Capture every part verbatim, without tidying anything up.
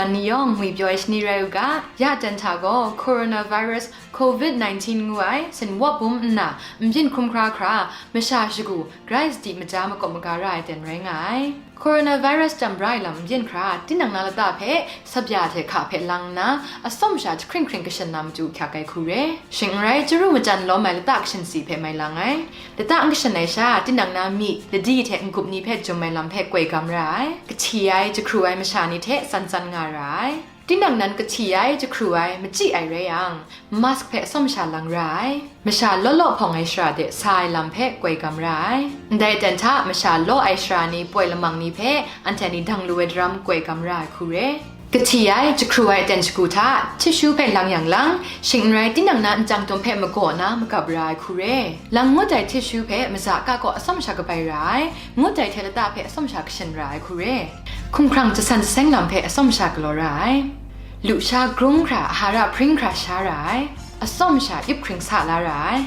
Ni yawng ngwi pyaw ai shani rai u ga, ya jan hta gaw coronavirus covid nineteen ngu ai sinwawp bum nna nbyin hkrum hkra hkra masha shagu grai sadi maja makawp maga ra ai ten rai nga ai. Coronavirus chyam bra ai lam nbyin hkra, tinang na lata hpe sabya hte hka hpe lang nna, atsawm sha jahkring hkring kashin na matu hkyak ai hku re. Shing n rai, chyaru machyan lawm ai lata kashin si hpe mai lang ai. Lata n kashin ai sha, tinang na myi, ladi hte n-gup ni hpe jum ai lam hpe koi gam ra ai. Kahti ai, jahkru ai masha ni hte tsan tsan nga ra ai. Tinang nan kahti ai, jahkru ai, machyi ai rai yang, mask hpe atsawm sha lang ra ai. Masha law law hpawng ai shara de sa ai lam hpe koi gam ra ai. Ndai aten hta masha law ai shara ni poi lamang ni hpe anhte ni dang lu ai daram koi gam ra ai hku re. Kahti ai, jahkru ai aten shagu hta, tissue hpe lang yang lang, shing n rai, tinang na nchyang tum hpe magaw na magap ra ai hku re. Lang ngut ai tissue hpe maza ka kaw atsawm sha kabai ra ai, ngut ai hte lata hpe atsawm sha kashin ra ai hku re. Hkumhkrang jasan jaseng lam hpe atsawm sha galaw ra ai. Lusha grung hkra, ahara hpring hkra sha ra ai. Atsawm sha yup hkring sa la ra ai.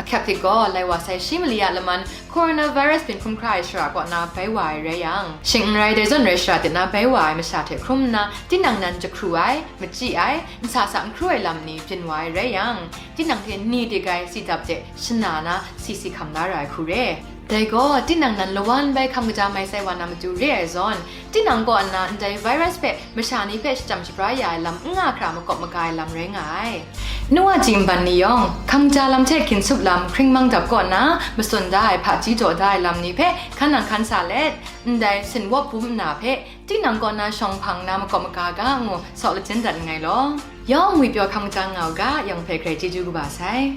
Ahkyak hte gaw, lai wa sai shi mali a laman coronavirus byin hkrum hkra ai shara kaw na bai wa ai rai yang, shing n rai, dai zawn rai shara de na bai wa ai masha hte hkrum nna, tinang nan jahkru ai, machyi ai, nsa sa n hkru ai lam ni byin wa ai rai yang, tinang hte ni dik ai si dap de shana na si si hkam la ra ai hku re. Dai gaw, tinang nan lawan bai hkam kaja mai sai wa na matu re ai zawn, tinang kaw nna ndai virus hpe masha ni hpe shachyam shabra ya ai lam n nga hkra makawp maga ai lam rai nga ai. Nu a chyi nban ni yawng, hkam kaja lam hte hkin sup lam hkring mang dap kaw nna, matsun da ai hpaji jaw da ai lam ni hpe hkan nang hkan sa let, ndai sinwawp bum nna hpe tinang kaw na shawng hpang na makawp maga ga ngu saw lachyum dat nngai law. Yawng ngwi pyaw hkam kaja nga u ga, yawng hpe grai chyeju kaba sai.